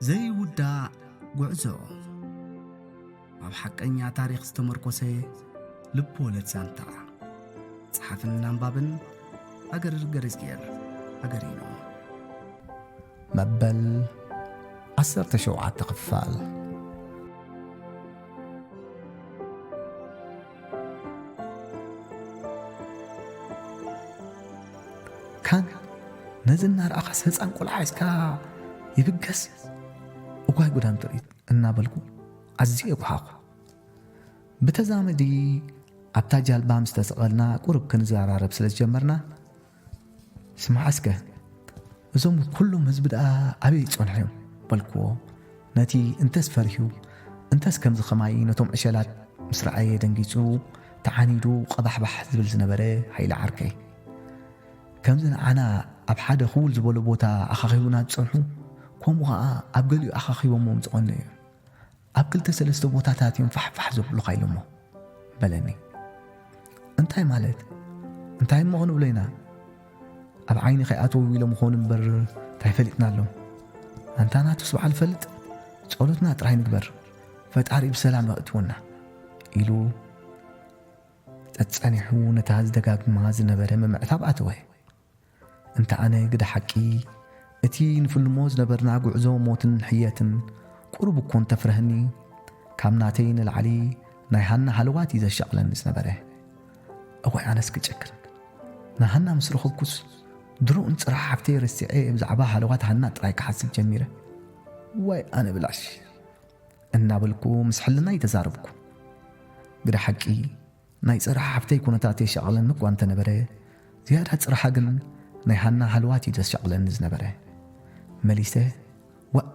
ዘይውዳእ ጉዕዞ። ኣብ ሓቀኛ ታሪኽ ዝተመርኮሰ ልብ ወለድ ዛንታ። ጸሓፍን ኣንባብን ሃገር ገረዝጊሄር ሃገሪኖ። መበል ዓሰርተ ሸውዓተ ክፋል። ካን ነዚ እናረኣኻስ ህፃን ቆልዓ ሒዝካ ይብገስ? እዋይ ጉዳም ጥሪት እናበልኩ ኣዝየ የጉሓኹ። ብተዛመዲ ኣብታ ጃልባ ምስ ተሰቐልና ቁሩብ ክንዘራረብ ስለ ዝጀመርና፣ "ስማዕ እስከ፣ እዞም ኩሎም ህዝቢ ደኣ ኣበይ ጸንሑ እዮም?" በልክዎ። ነቲ እንተስ ፈሪሁ፣ እንተስ ከምዚ ኸማይ ነቶም ዕሸላት ምስ ረኣየ ደንጊጹ፣ ተዓኒዱ ቀባሕባሕ ዝብል ዝነበረ ሃይለ ዓርከይ። ከምዚ ንዓና ኣብ ሓደ ክውል ዝበሎ ቦታ ኣኻኺቡና ዝጸንሑ፣ ከምኡ ኸኣ ኣብ ገሊኡ ኣኻኺቦሞም ዝቐነዩ እዮም። ኣብ ክልተ ሰለስተ ቦታታት እዮም ፋሕፋሕ ዘብሉኻ ኢሎሞ፣ በለኒ። እንታይ ማለት? እንታይ እሞ ክንብሎ ኢና? ኣብ ዓይኒ ከይኣተዉ ኢሎም ኾኑ እምበር እንታይ ፈሊጥናሎም? ኣንታ ናቱስ በዓል ፈልጥ፣ ጸሎትና ጥራይ ንግበር፣ ፈጣሪ ብሰላም የእትወና፣ ኢሉ ጸጸኒሑ ነታ ዝደጋግማ ዝነበረ ምምዕታብ ኣተወ። እንተ ኣነ ግደ ሓቂ፣ እቲ ንፍልሞ ዝነበርና ጉዕዞ ሞትን ሕየትን ቁሩብ እኮ እንተፍረህኒ፣ ካብ ናተይ ንላዕሊ ናይ ሃና ሃለዋት እዩ ዘሻቕለኒ ዝነበረ። እዋይ ኣነስ ክጨክን። ንሃና ምስ ረኸብኩስ፣ ድሮን ጽራሕ ሓፍተይ ረሲዐ ብዛዕባ ሃለዋት ሃና ጥራይ ክሓስብ ጀሚረ። ዋይ ኣነ ብላሽ እናበልኩ ምስ ሕልናይ ተዛረብኩ። ግደ ሓቂ፣ ናይ ጽራሕ ሓፍተይ ኩነታት የሻቕለኒ እኳ እንተነበረ፣ ዝያዳ ጽርሓ ግን ናይ ሃና ሃለዋት እዩ ዘሻቕለኒ ዝነበረ። መሊሰ፣ "ዋእ፣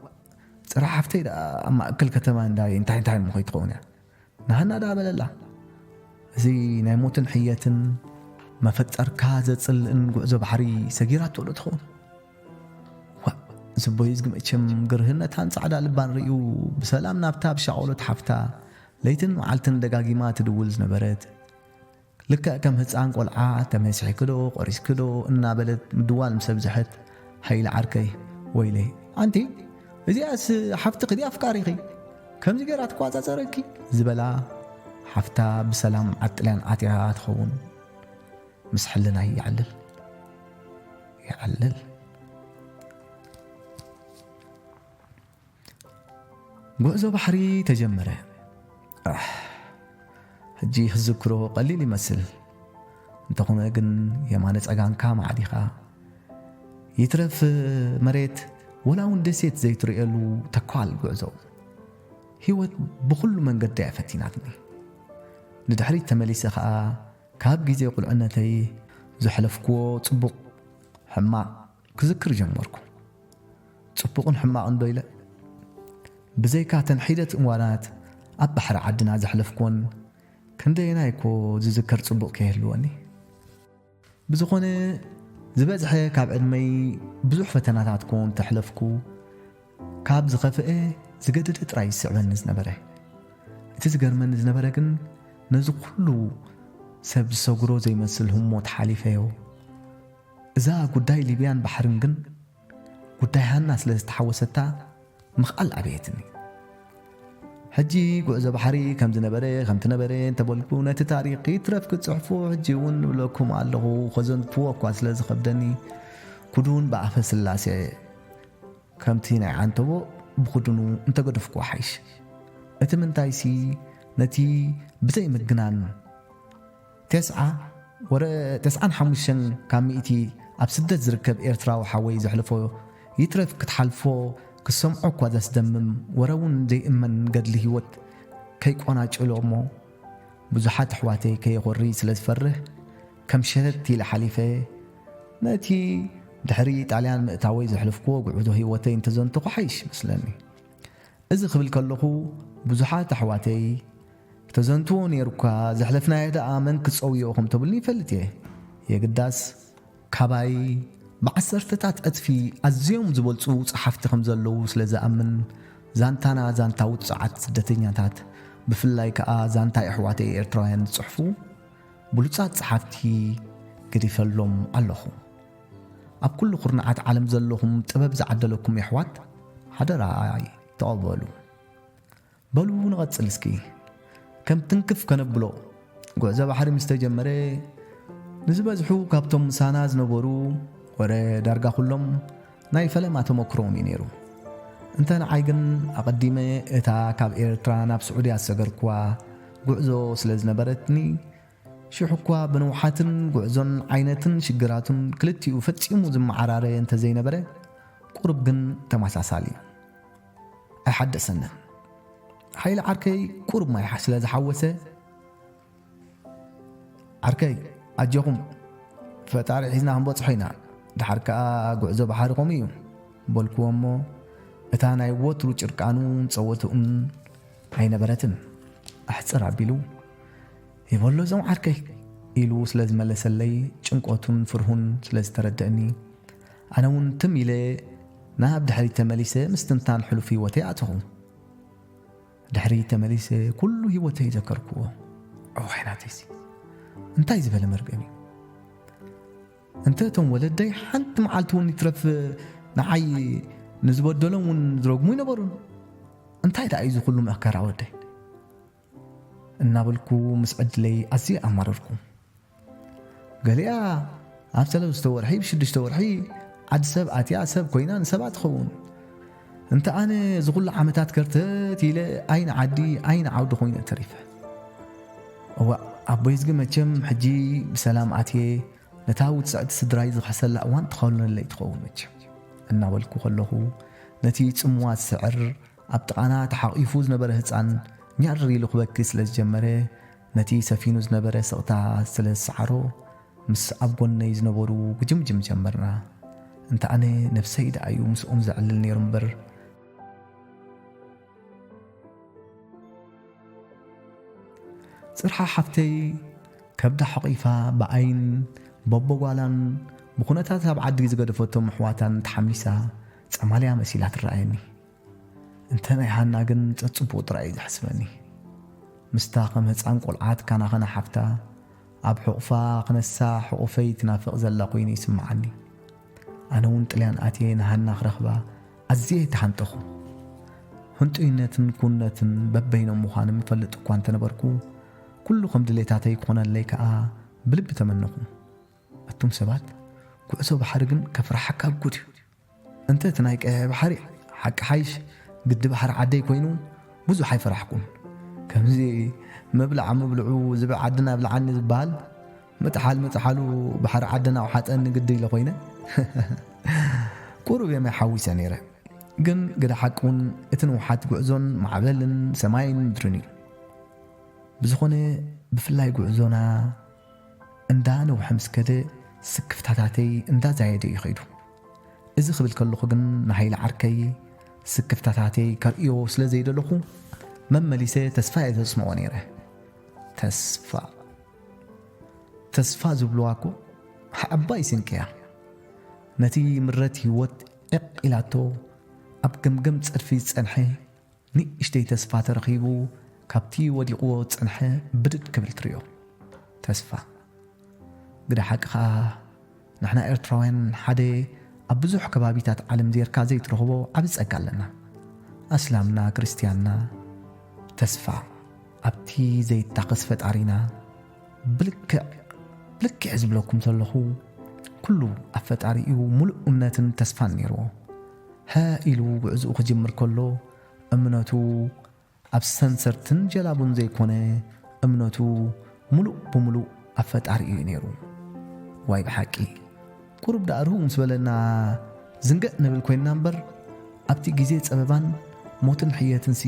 ጽራሕ ሓፍተይ ደኣ ኣብ ማእከል ከተማ እንዳ እንታይ እንታይ እሞ ከይትኸውን እያ? ንሃና ደኣ በለላ። እዚ ናይ ሞትን ሕየትን መፈጠርካ ዘጽልእን ጉዕዞ ባሕሪ ሰጊራቶ ዶ ትኸውን?" ዋእ፣ ዝቦይ ዝግ መቸም ግርህነታን ጻዕዳ ልባን ርእዩ ብሰላም ናብታ ብሻቐሎት ሓፍታ ለይትን መዓልትን ደጋጊማ ትድውል ዝነበረት፣ ልክዕ ከም ህጻን ቆልዓ ተመሲሕኪ ዶ ቆሪስኪ ዶ እናበለት ምድዋል ምስ ኣብዝሐት፣ ሃይለ ዓርከይ፣ "ወይለይ ኣንቲ፣ እዚኣስ ሓፍትኺ ድያ ኣፍቃሪኺ? ከምዚ ገይራ ትቋጻጸረኪ?" ዝበላ ሓፍታ ብሰላም ዓጥልያን ኣትያ ትኸውን። ምስ ሕልናይ ይዕልል፣ ይዕልል። ጉዕዞ ባሕሪ ተጀመረ። ኣሕ፣ ሕጂ ክዝክሮ ቀሊል ይመስል። እንተኾነ ግን የማነ ጸጋምካ ማዕዲኻ፣ ይትረፍ መሬት ወላ እውን ደሴት ዘይትርእየሉ ተኳል ጉዕዞ። ህይወት ብኹሉ መንገዲ እያ ፈቲናትኒ። ንድሕሪት ተመሊሰ ኸኣ ካብ ግዜ ቁልዕነተይ ዘሕለፍክዎ ጽቡቕ ሕማቕ ክዝክር ጀመርኩ። ጽቡቕን ሕማቕን ዶ ኢለ? ብዘይካ ተን ሒደት እዋናት ኣብ ባሕሪ ዓድና ዘሕለፍክወን ክንደየናይ እኮ ዝዝከር ጽቡቕ ከይህልወኒ። ብዝኾነ ዝበዝሐ ካብ ዕድመይ ብዙሕ ፈተናታት ኮን ተሕለፍኩ፣ ካብ ዝኸፍአ ዝገደደ ጥራይ ይስዕበኒ ዝነበረ። እቲ ዝገርመኒ ዝነበረ ግን ነዚ ኩሉ ሰብ ዝሰግሮ ዘይመስል ህሞት ሓሊፈዮ። እዛ ጉዳይ ሊብያን ባሕርን ግን ጉዳይ ሃና ስለ ዝተሓወሰታ ምኽኣል ኣበየትኒ። ሕጂ ጉዕዞ ባሕሪ ከም ዝነበረ፣ ከምቲ ነበረ እንተበልኩ፣ ነቲ ታሪኽ ይትረፍ ክጽሕፎ ሕጂ እውን እብለኩም ኣለኹ፣ ከዘንትዎ እኳ ስለ ዝኸብደኒ፣ ክዱን ብኣፈ ስላሴ ከምቲ ናይ ዓንተቦ ብኽዱኑ እንተገደፍኩዎ ሓይሽ። እቲ ምንታይሲ፣ ነቲ ብዘይ ምግናን፣ ተስዓ ወረ ተስዓን ሓሙሽተን ካብ ሚእቲ ኣብ ስደት ዝርከብ ኤርትራዊ ሓወይ ዘሕልፎ ይትረፍ ክትሓልፎ ክሰምዖ እኳ ዘስደምም ወረ እውን ዘይእመን ገድሊ ህይወት ከይቆናጭሎ እሞ ብዙሓት ኣሕዋተይ ከየኾሪ ስለ ዝፈርህ ከም ሸተት ኢለ ሓሊፈ ነቲ ድሕሪ ጣልያን ምእታወይ ዘሕለፍክዎ ጉዕዞ ህይወተይ እንተዘንተኹ ሓይሽ መስለኒ። እዚ ክብል ከለኹ ብዙሓት ኣሕዋተይ ተዘንትዎ ነይሩካ፣ ዘሕለፍናዮ ደኣ መን ክጸውዮ ከም ተብሉኒ ይፈልጥ እየ። የግዳስ ካባይ ብዓሰርተታት ዕጽፊ ኣዝዮም ዝበልጹ ጸሓፍቲ ከም ዘለዉ ስለ ዝኣምን፣ ዛንታና ዛንታ ውጹዓት ስደተኛታት፣ ብፍላይ ከኣ ዛንታ ኣሕዋተይ ኤርትራውያን ዝጽሕፉ ብሉጻት ጸሓፍቲ ገዲፈሎም ኣለኹ። ኣብ ኩሉ ኩርናዓት ዓለም ዘለኹም ጥበብ ዝዓደለኩም የሕዋት፣ ሓደራይ ተቐበሉ። በሉ ንቐጽል እስኪ። ከም ትንክፍ ከነብሎ፣ ጉዕዞ ባሕሪ ምስ ተጀመረ፣ ንዝበዝሑ ካብቶም ምሳና ዝነበሩ፣ ወረ ዳርጋ ኩሎም ናይ ፈለማ ተመክሮኦም እዩ ነይሩ። እንተ ንዓይ ግን፣ ኣቐዲመ እታ ካብ ኤርትራ ናብ ስዑድያ ዝሰገርኩዋ ጉዕዞ ስለ ዝነበረትኒ፣ ሽሕ እኳ ብንውሓትን ጉዕዞን ዓይነትን ሽግራቱን ክልቲኡ ፈጺሙ ዝመዓራረ እንተ ዘይነበረ፣ ቁሩብ ግን ተመሳሳሊ እዩ። ኣይሓደሰንን። ሓይሊ ዓርከይ ቁሩብ ማይ ስለ ዝሓወሰ፣ "ዓርከይ፣ ኣጆኹም፣ ፈጣሪ ሒዝና ክንበጽሖ ኢና፣ ደሓር ከኣ ጉዕዞ ባሕሪ ከምኡ እዩ" በልክዎ እሞ፣ እታ ናይ ወትሩ ጭርቃኑን ጸወትኡን ኣይነበረትን። ኣሕጽር ኣቢሉ፣ "ይበሎ እዞም ዓርከይ" ኢሉ ስለ ዝመለሰለይ፣ ጭንቀቱን ፍርሁን ስለ ዝተረደእኒ፣ ኣነ እውን ትም ኢለ ናብ ድሕሪት ተመሊሰ ምስትንታን ሕሉፍ ህይወተይ ኣተኹ። ድሕሪት ተመሊሰ ኩሉ ህይወተይ ዘከርክዎ። እዋይ ናተይሲ፣ እንታይ ዝበለ መርገም እዩ! እንተ እቶም ወለደይ ሓንቲ መዓልቲ እውን ይትረፍ ንዓይ ንዝበደሎም እውን ዝረግሙ ይነበሩን። እንታይ ደኣ እዩ እዚ ኩሉ መከራ ወደይ? እናበልኩ ምስ ዕድለይ ኣዝየ ኣማረርኩ። ገሊኣ ኣብ ሰለስተ ወርሒ፣ ብሽዱሽተ ወርሒ ዓዲ ሰብ ኣትያ ሰብ ኮይና ንሰባ ትኸውን። እንተ ኣነ እዚ ኩሉ ዓመታት ከርተት ኢለ ኣይን ዓዲ ኣይን ዓውዲ ኮይነ ተሪፈ። እዋእ፣ ኣቦይዝጊ መቸም ሕጂ ብሰላም ኣትየ ነታ ውጽዕቲ ስድራይ ዝኽሕሰላ እዋን ትኾነለይ ትኸውን መቸም። እናበልኩ ከለኹ ነቲ ጽምዋ ዝስዕር ኣብ ጥቓና ተሓቒፉ ዝነበረ ህጻን ኛር ኢሉ ክበኪ ስለ ዝጀመረ፣ ነቲ ሰፊኑ ዝነበረ ስቕታ ስለ ዝሰዓሮ፣ ምስ ኣብ ጎነይ ዝነበሩ ግጅምጅም ጀመርና። እንተ ኣነ ነብሰይ ደኣ እዩ ምስኦም ዘዕልል ነይሩ እምበር። ጽርሓ ሓፍተይ ከብዳ ሓቒፋ ብኣይን በቦጓላን ብኹነታት ኣብ ዓዲ ዝገደፈቶም ኣሕዋታን ተሓሚሳ ጸማልያ መሲላ ትረኣየኒ። እንተ ናይ ሃና ግን ጸጽቡቕ ጥራይ እዩ ዘሕስበኒ። ምስታ ከም ህጻን ቆልዓ ትካናኸና ሓፍታ ኣብ ሕቑፋ ክነሳ ሕቑፈይ ትናፍቕ ዘላ ኮይኑ ይስምዓኒ። ኣነ እውን ጥልያን ኣትየ ንሃና ክረኽባ ኣዝየ ተሃንጠኹ። ህንጡይነትን ኩነትን በበይኖም ምዃኖም እፈልጥ እኳ እንተነበርኩ፣ ኩሉ ከም ድሌታተይ ክኾነለይ ከኣ ብልቢ ተመነኹ። ኣቱም ሰባት፣ ጉዕዞ ባሕሪ ግን ከፍርሓካ ጉድ እዩ። እንተ እቲ ናይ ቀይሕ ባሕሪ ሓቂ ሓይሽ ግዲ ባሕሪ ዓደይ ኮይኑ ብዙሕ ኣይፈራሕኩን። ከምዚ ምብላዕ ምብልዑ ዝብኢ ዓድና ብልዓኒ ዝበሃል፣ ምጥሓል ምጥሓሉ ባሕሪ ዓድና ኣውሓጠኒ ግዲ ኢለ ኮይነ። ቁሩብ እየ ማይ ሓዊሰ ነይረ። ግን ግደ ሓቂ እውን እቲ ንውሓት ጉዕዞን ማዕበልን ሰማይን ምድርን እዩ። ብዝኾነ ብፍላይ ጉዕዞና እንዳ ነውሐ ምስ ከደ ስክፍታታተይ እንዳ ዛየደ እዩ ከይዱ። እዚ ክብል ከለኹ ግን ንሃይለ ዓርከይ ስክፍታታተይ ከርእዮ ስለ ዘይደለኹ መመሊሰ ተስፋ እየ ዘጽንዖ ነይረ። ተስፋ፣ ተስፋ ዝብልዋ እኮ ዓባይ ስንቂ እያ። ነቲ ምረት ህይወት ዕቕ ኢላቶ ኣብ ገምገም ጸድፊ ዝጸንሐ ንእሽተይ ተስፋ ተረኺቡ ካብቲ ወዲቕዎ ዝጸንሐ ብድድ ክብል ትርእዮ። ተስፋ። ግደ ሓቂ ኸኣ ንሕና ኤርትራውያን ሓደ ኣብ ብዙሕ ከባቢታት ዓለም ዜርካ ዘይትረኽቦ ዓቢ ጸጋ ኣለና። ኣስላምና ክርስትያንና ተስፋ ኣብቲ ዘይታኸስ ፈጣሪና ብልክዕ ብልክዕ ዝብለኩም ዘለኹ ኩሉ ኣብ ፈጣሪኡ ሙሉእ እምነትን ተስፋን ነይርዎ። ሃ ኢሉ ጉዕዝኡ ክጅምር ከሎ እምነቱ ኣብ ሰንሰርትን ጀላቡን ዘይኮነ እምነቱ ሙሉእ ብሙሉእ ኣብ ፈጣሪኡ እዩ ነይሩ። ዋይ ብሓቂ ቁሩብ ደኣ ርህው ምስ በለና ዝንገእ ንብል ኮይንና እምበር ኣብቲ ግዜ ጸበባን ሞትን ሕየትንሲ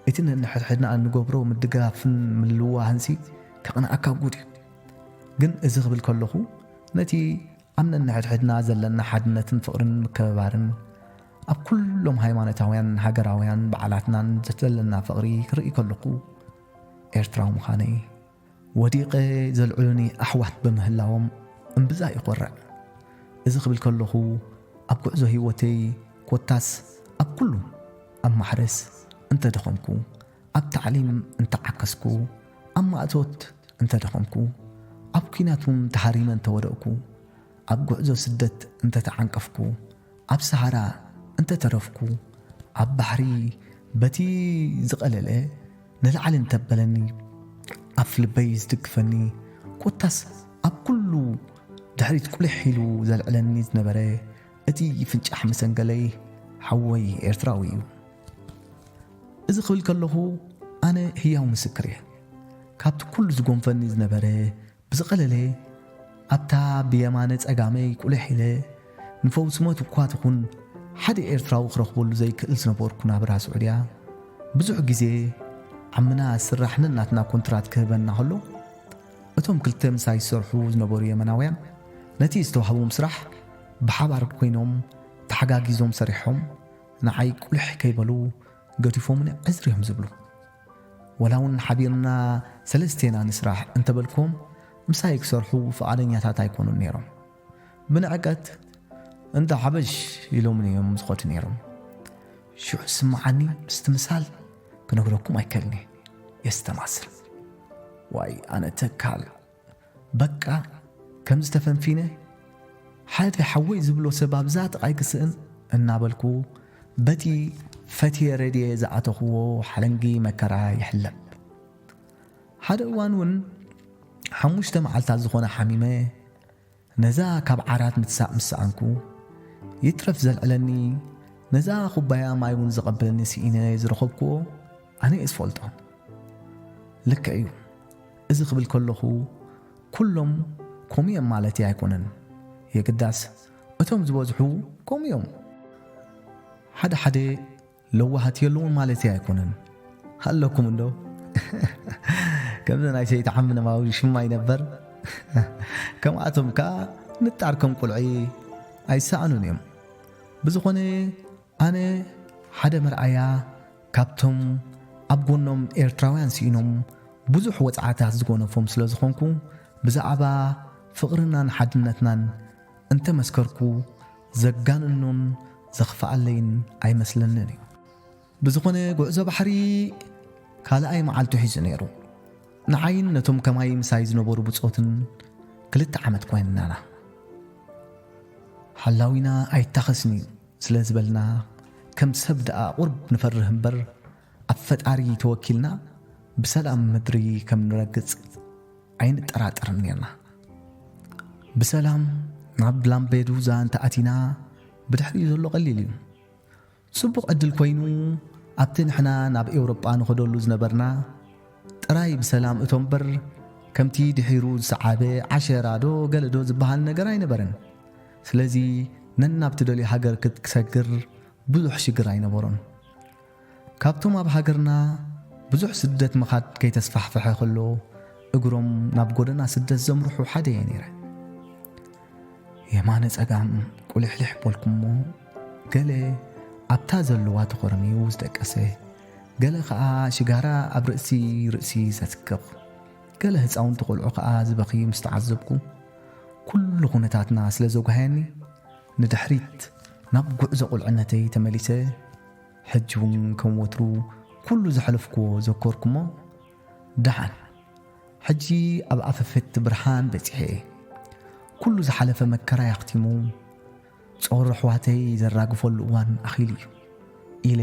እቲ ነንሕድሕድና እንገብሮ ምድጋፍን ምልውዋህንሲ ከቕንኣካ ጉድ እዩ። ግን እዚ ክብል ከለኹ ነቲ ኣብ ነንሕድሕድና ዘለና ሓድነትን ፍቕርን ምክብባርን ኣብ ኩሎም ሃይማኖታውያን ሃገራውያን በዓላትናን ዘለና ፍቕሪ ክርኢ ከለኹ ኤርትራዊ ምዃነይ ወዲቐ ዘልዕሉኒ ኣሕዋት ብምህላዎም እምብዛ ይኾርዕ። እዚ ክብል ከለኹ ኣብ ጉዕዞ ህይወተይ ኮታስ ኣብ ኩሉ ኣብ ማሕረስ እንተደኸምኩ ኣብ ታዕሊም እንተዓከስኩ ኣብ ማእቶት እንተደኸምኩ ኣብ ኲናት እውን ተሃሪመ እንተወደቕኩ ኣብ ጉዕዞ ስደት እንተተዓንቀፍኩ ኣብ ሰሃራ እንተተረፍኩ ኣብ ባሕሪ በቲ ዝቐለለ ንላዕሊ እንተበለኒ፣ ኣፍ ልበይ ዝድግፈኒ፣ ኮታስ ኣብ ኩሉ ድሕሪት ቁሊሕ ኢሉ ዘልዕለኒ ዝነበረ እቲ ፍንጫሕ መሰንገለይ ሓወይ ኤርትራዊ እዩ። እዚ ክብል ከለኹ ኣነ ህያው ምስክር እየ። ካብቲ ኩሉ ዝጎንፈኒ ዝነበረ ብዝቐለለ ኣብታ ብየማነ ጸጋመይ ቁሊሕ ኢለ ንፈውሲ ሞት እኳ ትኹን ሓደ ኤርትራዊ ክረኽበሉ ዘይክእል ዝነበርኩ ናብራ ስዑድያ ብዙሕ ግዜ ዓምና ዝስራሕ ነናትና ኮንትራት ክህበና ከሎ፣ እቶም ክልተ ምሳይ ዝሰርሑ ዝነበሩ የመናውያን ነቲ ዝተዋህቦም ስራሕ ብሓባር ኮይኖም ተሓጋጊዞም ሰሪሖም ንዓይ ቁልሕ ከይበሉ ገዲፎምኒ ዕዝር እዮም ዝብሉ። ወላ እውን ሓቢርና ሰለስቴና ንስራሕ እንተበልክዎም ምሳይ ክሰርሑ ፍቓደኛታት ኣይኮኑን ነይሮም። ብንዕቀት እንተ ሓበሽ ኢሎምኒ እዮም ዝኸዱ ነይሮም። ሽዑ ዝስምዓኒ ምስትምሳል ክነግረኩም ኣይከልኒ። የስተማስል። ዋይ ኣነ ተካል በቃ ከም ዝተፈንፊነ ሓደ ሓወይ ዝብሎ ሰብ ኣብዛ ጥቓይ ክስእን እናበልኩ በቲ ፈትየ ረድየ ዝኣተኽዎ ሓለንጊ መከራ ይሕለብ። ሓደ እዋን እውን ሓሙሽተ መዓልታት ዝኾነ ሓሚመ ነዛ ካብ ዓራት ምትሳእ ምስ ሰኣንኩ ይትረፍ ዘልዕለኒ ነዛ ኩባያ ማይ እውን ዘቐብለኒ ስኢነ ዝረኸብክዎ ኣነ እየ ዝፈልጦ። ልክዕ እዩ። እዚ ክብል ከለኹ ኩሎም ከምኡ እዮም ማለተይ ኣይኮነን። የግዳስ እቶም ዝበዝሑ ከምኡ እዮም። ሓደ ሓደ ለዋሃት የለውን ማለተይ ኣይኮነን። ኣለኩም እንዶ? ከምዚ ናይ ሰይቲ ዓሚ ነማዊ ሽማ ይነበር። ከምኣቶም ከኣ ንጣር ከም ቁልዒ ኣይሰኣኑን እዮም። ብዝኾነ ኣነ ሓደ መርኣያ ካብቶም ኣብ ጎኖም ኤርትራውያን ስኢኖም ብዙሕ ወጽዓታት ዝጎነፎም ስለ ዝኾንኩ ብዛዕባ ፍቕርናን ሓድነትናን እንተመስከርኩ ዘጋንኖን ዘኽፍኣለይን ኣይመስለንን እዩ። ብዝኾነ ጉዕዞ ባሕሪ ካልኣይ መዓልቱ ሒዙ ነይሩ። ንዓይን ነቶም ከማይ ምሳይ ዝነበሩ ብጾትን ክልተ ዓመት ኮይንናና። ሓላዊና ኣይታኸስን እዩ ስለ ዝበልና ከም ሰብ ደኣ ቁርብ ንፈርህ እምበር ኣብ ፈጣሪ ተወኪልና ብሰላም ምድሪ ከም ንረግጽ ኣይንጠራጠርን ኔርና። ብሰላም ናብ ላምፔዱዛ እንተኣቲና ብድሕሪኡ ዘሎ ቀሊል እዩ። ጽቡቕ ዕድል ኮይኑ ኣብቲ ንሕና ናብ ኤውሮጳ ንኸደሉ ዝነበርና ጥራይ ብሰላም እቶ እምበር ከምቲ ድሒሩ ዝሰዓበ ዓሸራ ዶ ገለ ዶ ዝበሃል ነገር ኣይነበረን። ስለዚ ነናብ ትደልዮ ሃገር ክትሰግር ብዙሕ ሽግር ኣይነበሮን። ካብቶም ኣብ ሃገርና ብዙሕ ስደት ምኻድ ከይተስፋሕፍሐ ከሎ እግሮም ናብ ጎደና ስደት ዘምርሑ ሓደ እየ ነይረ። የማነ ጸጋም ቁልሕልሕ በልኩሞ ገለ ኣብታ ዘለዋ ተኾርምዩ ዝደቀሰ፣ ገለ ኸኣ ሽጋራ ኣብ ርእሲ ርእሲ ዘትክኽ፣ ገለ ህጻውንቲ ቆልዑ ኸኣ ዝበኽዩ ምስ ተዓዘብኩ፣ ኩሉ ኩነታትና ስለ ዘጓህየኒ ንድሕሪት ናብ ጉዕዞ ቁልዕነተይ ተመሊሰ። ሕጂ እውን ከም ወትሩ ኩሉ ዘሕለፍክዎ ዘከርኩሞ ደሓን ሕጂ ኣብ ኣፈፈት ብርሃን በጺሐ እየ። ኩሉ ዝሓለፈ መከራ ኣኽቲሙ ጾር ኣሕዋተይ ዘራግፈሉ እዋን ኣኺሉ እዩ ኢለ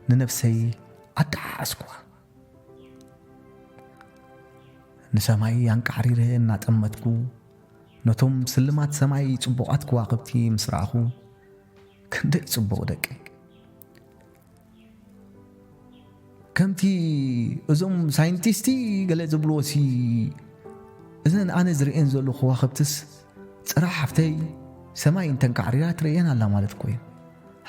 ንነብሰይ ኣተሓሓዝኩዋ። ንሰማይ ኣንቃዕሪረ እናጠመትኩ ነቶም ስልማት ሰማይ ጽቡቓት ከዋኽብቲ ምስ ረኣኹ ክንደይ ጽቡቕ ደቂ ከምቲ እዞም ሳይንቲስቲ ገለ ዝብልዎ ሲ እዘን ኣነ ዝርእየን ዘለኹ ከዋኽብትስ ጽራሕ ሃፍተይ ሰማይ እንተንካዕሪራ ትርእየን ኣላ ማለት እኮ እዩ።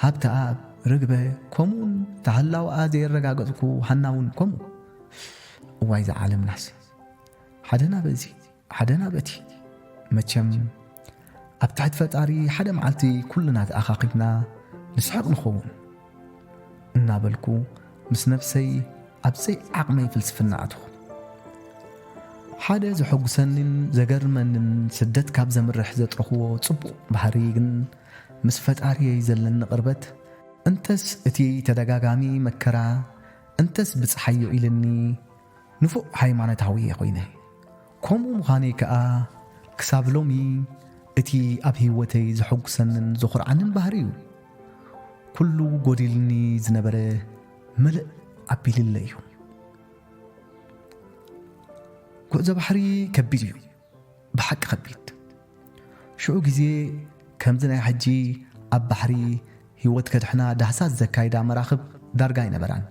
ሃብተኣብ ርግበ ከምኡውን ተሃላውኣ ዘየረጋገጽኩ ሃናውን ከምኡ። እዋይ ዝዓለምናሲ ሓደና በዚ ሓደና በቲ መቸም ኣብ ትሕቲ ፈጣሪ ሓደ መዓልቲ ኩልና ተኣኻኺብና ንስሕቕ ንኸውን እናበልኩ ምስ ነብሰይ ኣብ ዘይዓቕመይ ፍልስፍና ኣትኹ። ሓደ ዘሐጉሰንን ዘገርመንን ስደት ካብ ዘምርሕ ዘጥረኽዎ ጽቡቕ ባህሪ ግን ምስ ፈጣሪየይ ዘለኒ ቅርበት እንተስ እቲ ተደጋጋሚ መከራ እንተስ ብጽሓዮ ኢልኒ ንፉዕ ሃይማኖታዊ እየ ኮይነ። ከምኡ ምዃነይ ከኣ ክሳብ ሎሚ እቲ ኣብ ህይወተይ ዘሐጉሰንን ዘኹርዓንን ባህሪ እዩ። ኩሉ ጎዲልኒ ዝነበረ ምልእ ኣቢልለ እዩ። ጉዕዞ ባሕሪ ከቢድ እዩ፣ ብሓቂ ከቢድ። ሽዑ ግዜ ከምዚ ናይ ሕጂ ኣብ ባሕሪ ህይወት ከድሕና ዳህሳስ ዘካይዳ መራኽብ ዳርጋ ኣይነበራን።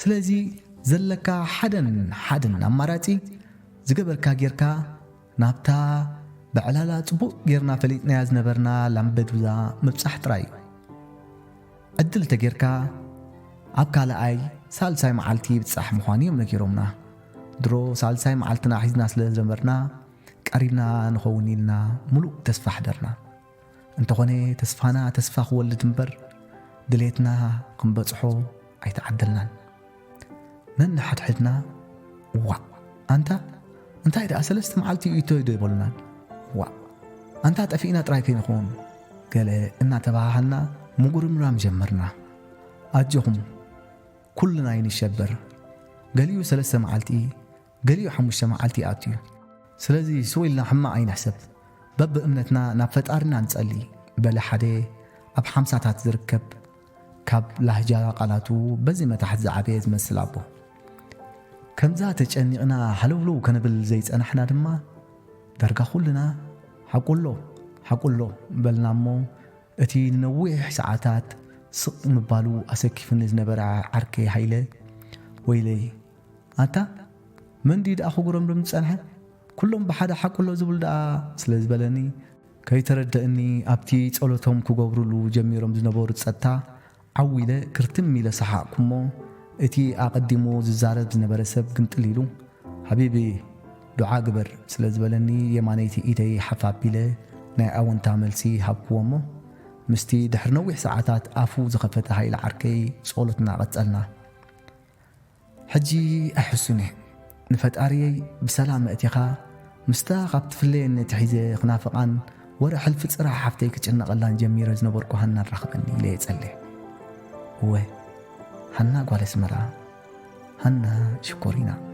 ስለዚ ዘለካ ሓደን ሓደን ኣማራጺ ዝገበርካ ጌርካ ናብታ ብዕላላ ጽቡቕ ጌርና ፈሊጥናያ ዝነበርና ላምበዱዛ ምብጻሕ ጥራይ እዩ። ዕድል ተጌርካ ኣብ ካልኣይ ሳልሳይ መዓልቲ ይብጻሕ ምዃኑ እዮም ነጊሮምና። ድሮ ሳልሳይ መዓልትና ሒዝና ስለ ዝነበርና ቀሪብና ንኸውን ኢልና ምሉእ ተስፋ ሓደርና። እንተኾነ ተስፋና ተስፋ ክወልድ እምበር ድሌትና ክንበጽሖ ኣይተዓደልናን። ነንሓድሕድና፣ "ዋእ፣ ኣንታ እንታይ ደኣ ሰለስተ መዓልቲ እዩ እቶ ይዶ?" ይበሉናን። "ዋእ፣ ኣንታ ጠፊእና ጥራይ ከይንኸውን?" ገለ እናተባሃሃልና ምጉርምራም ጀመርና። ኣጆኹም፣ ኩልና ኣይንሸበር። ገሊኡ ሰለስተ መዓልቲ፣ ገሊኡ ሓሙሽተ መዓልቲ ይኣቱ እዩ። ስለዚ ስው ኢልና ሕማቕ ኣይንሕሰብ። በብእምነትና ናብ ፈጣሪና ንጸሊ፣ በለ ሓደ ኣብ ሓምሳታት ዝርከብ ካብ ላህጃ ቃላቱ በዚ መታሕት ዝዓበየ ዝመስል ኣቦ። ከምዛ ተጨኒቕና ሃለውለው ከንብል ዘይጸናሕና ድማ ዳርጋ ኩልና፣ "ሓቁሎ፣ ሓቁሎ" በልና እሞ እቲ ንነዊሕ ሰዓታት ስቕ ምባሉ ኣሰኪፉኒ ዝነበረ ዓርከይ ሃይለ፣ "ወይለይ፣ ኣታ መን ድዩ ደኣ ክጉረምርም ዝጸንሐ? ኩሎም ብሓደ ሓቁሎ ዝብል ደኣ?" ስለ ዝበለኒ፣ ከይተረደእኒ ኣብቲ ጸሎቶም ክገብሩሉ ጀሚሮም ዝነበሩ ጸጥታ ዓው ኢለ ክርትም ኢለ ሰሓቕኩ እሞ፣ እቲ ኣቐዲሙ ዝዛረብ ዝነበረ ሰብ ግምጥል ኢሉ፣ "ሓቢቢ፣ ዱዓ ግበር" ስለ ዝበለኒ፣ የማነይቲ ኢደይ ሓፍ ኣቢለ ናይ ኣወንታ መልሲ ሃብክዎ እሞ፣ ምስቲ ድሕሪ ነዊሕ ሰዓታት ኣፉ ዝኸፈተ ሃይለ ዓርከይ ጸሎትና ቀጸልና። ሕጂ ኣይሕሱን እየ። ንፈጣሪየይ ብሰላም ኣእቲኻ፣ ምስታ ካብ ትፍለየኒ ኣትሒዘ ክናፍቓን ወረ ሕልፊ ጽርሒ ሓፍተይ ክጭነቐላን ጀሚረ ዝነበርኩ ሃና ኣራኽበኒ ኢለ እየ ጸልየ። እወ፣ ሃና ጓል ኣስመራ፣ ሃና ሽኮሪና።